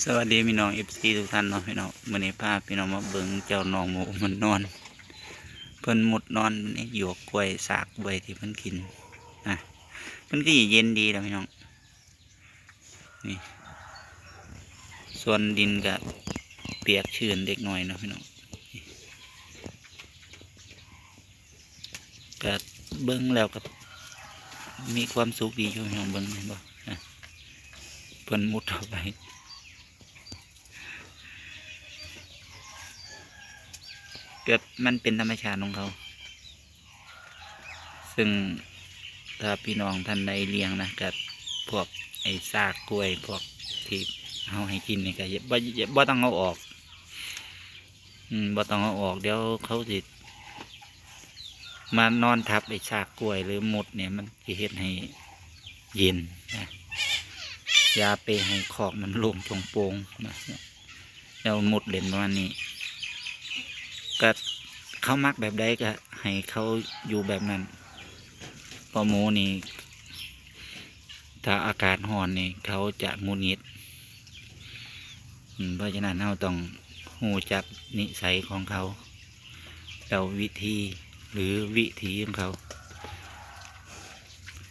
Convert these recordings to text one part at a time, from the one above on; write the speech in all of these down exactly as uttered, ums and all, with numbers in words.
สวัสดีพี่น้อง เอฟซี ทุกท่านเนาะพี่น้อง มื้อนี้พาพี่น้องมาเบิ่งเจ้าน้องหมูมันนอน เพิ่นมุดนอนในหยวกกล้วย ซากกล้วยที่เพิ่นกินนะ มันก็เย็นดีแล้วพี่น้อง นี่ ส่วนดินก็เปียกชื้นเล็กน้อยเนาะพี่น้อง ก็เบิ่งแล้วก็มีความสุขดีอยู่พี่น้อง เบิ่งเห็นบ่ อ่ะ เพิ่นมุดเข้าไป ก็มันเป็นธรรมชาติของเขา ซึ่งถ้าพี่น้องท่านใดเลี้ยงนะ ก็พวกไอ้ซากกล้วย พวกที่เฮาให้กินนี่ก็อย่า บ่ อย่า บ่ต้องเอาออก อืม บ่ต้องเอาออก เดี๋ยวเขาสิมานอนทับไอ้ซากกล้วยหรือมดเนี่ย มันสิเฮ็ดให้เย็นนะ อย่าไปให้คอกมันโล่งโปร่งนะ แล้วมดเล่นประมาณนี้ ก็เขามักแบบใดก็ให้เขาอยู่แบบนั้น เพราะหมูนี่ ถ้าอากาศร้อนนี่เขาจะหงุดหงิด อืม เพราะฉะนั้นเราต้องรู้จักนิสัยของเขา แล้ววิธีหรือวิถีของเขา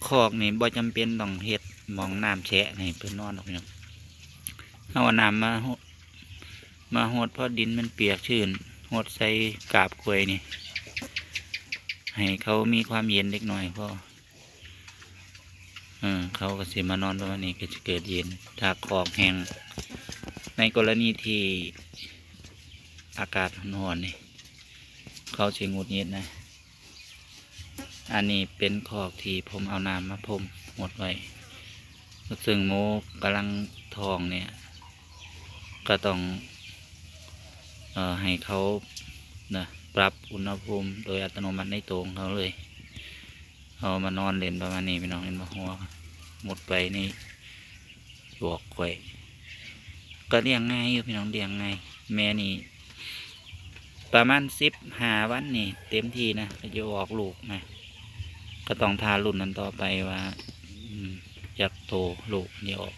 คอกนี่บ่จำเป็นต้องเฮ็ดหม่องน้ำแฉะให้เพิ่นนอนดอกพี่น้อง เอาน้ำมาหด มาหดพอดินมันเปียกชื้น หดใส่กาบกล้วยนี่ ให้เขามีความเย็นเล็กน้อยพอ เออ เขาก็สิมานอนประมาณนี้ก็จะเกิดเย็น ถ้าคอกแห้ง ในกรณีที่อากาศร้อนๆนี่ เขาสิหงุดหงิดนะ อันนี้เป็นคอกที่ผมเอาน้ำมาพรมหดไว้ ซึ่งหมูกำลังท้องเนี่ย ก็ต้อง เอ่อ ให้เขานะ ปรับอุณหภูมิโดยอัตโนมัติในตัวของเขาเลย เอามานอนเล่นประมาณนี้พี่น้อง เห็นบ่ หัวมุดไปในหยวกกล้วย ก็เลี้ยงง่ายอยู่พี่น้อง เลี้ยงง่าย แม่นี่ ประมาณสิบห้าวันนี่เต็มที่นะ ก็จะออกลูกนะ ก็ต้องท่ารุ่นนั้นต่อไปว่า อืม จักโตลูกมันจะออก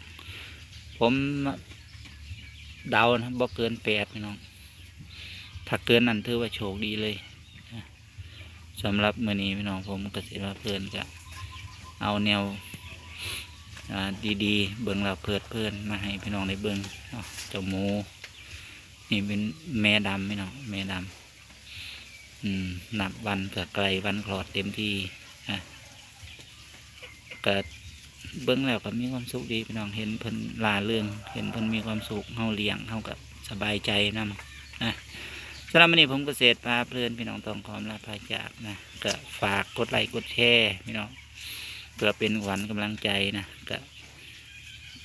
ผมเดานะ บ่เกินแปดพี่น้อง ถ้าเกินนั้นถือว่าโชคดีเลยนะ สำหรับมื้อนี้พี่น้อง ผมเกษตรพาเพลินก็เอาแนว อ่า ดีๆ เบิ่งแล้วเพลิดเพลินมาให้พี่น้องได้เบิ่งเนาะ เจ้าหมู นี่เป็นแม่ดำพี่น้อง แม่ดำ อืม นับวันก็ใกล้วันคลอดเต็มทีนะ ก็เบิ่งแล้วก็มีความสุขดีพี่น้อง เห็นเพิ่นร่าเริง เห็นเพิ่นมีความสุข เฮาเลี้ยง เฮาก็สบายใจนำนะ สำหรับมื้อนี้ผมเกษตรพาเพลินพี่น้องต้องขอลาพาจากนะ ก็ฝากกดไลค์กดแชร์พี่น้อง เพื่อเป็นขวัญกำลังใจนะ ก็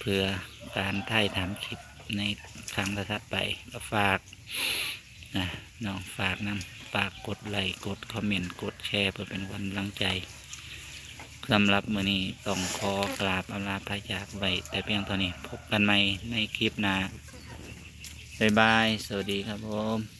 เพื่อการถ่ายทำคลิปในครั้งถัดๆไป ก็ฝากนะ น้องฝากนำ ฝากกดไลค์ กดคอมเมนต์ กดแชร์ เพื่อเป็นกำลังใจ สำหรับมื้อนี้ต้องขอกราบอำลาพาจากไว้แต่เพียงเท่านี้ พบกันใหม่ในคลิปหน้า บ๊ายบาย สวัสดีครับผม